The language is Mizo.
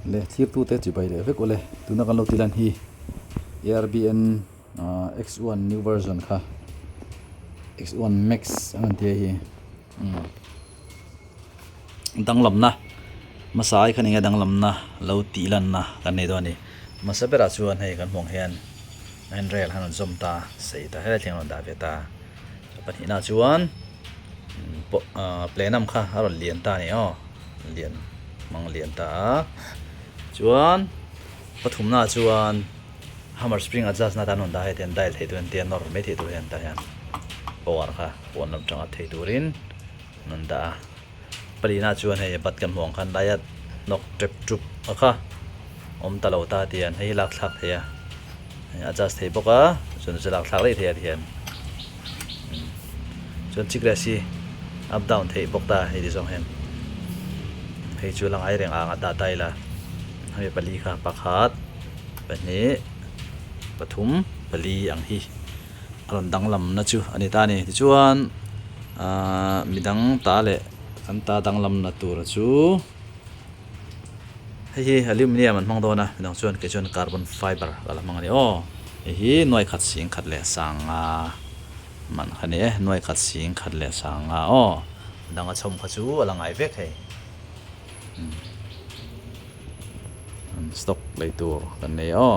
Le thlirtute chibai leh vek ule tuna kan lo ti lan hi ARBN X1 new version kha X1 max an rawn ti a hi umm danglamna hmasa ai khan enge danglamna lo tih lanna kan nei dawn a ni hmasa berah chuan hei kan hmuh ang hian handrail han rawn zawm ta sei ta helai thleng a rawn dah ve ta pahnihna chuan pawh ah plenum kha a rawn lian ta a ni aw lian hmang lian ta a chuan pathumna chuan hammer spring adjust na tan a rawn dah a hetiang dial theih tur hian tia nawr mai theih tur hian tah hian power kha pawn lam tanga thei turin an rawn dah a palina chuan hei bat kan hmuh ang khan laia nawk tep tup a kha awm ta lo ta tihian hei hi lak thlak theih a adjust thei bawk a chuan chu lak thlak daih thei a tihian chuan chiclets hi up down theih bawk ta hei ti zawng hian hei chu la ngai reng ang a dah ta ila hemi pali kha pakhat pahnih pathum pali ang hi a rawn danglamna chu a ni ta a ni tichuan ahh midang ta leh kan ta danglamna tura chu. Hei hi aluminium an hmang dawn a midang chuan kei chuan carbon fiber ka la hmang a ni aw. Hei hi nuai khat sing khat leh sanga man kha ni e nuai khat sing khat leh sanga aw dang a chhawm kha chu a la ngai vek hei stock lei tur kan nei aw.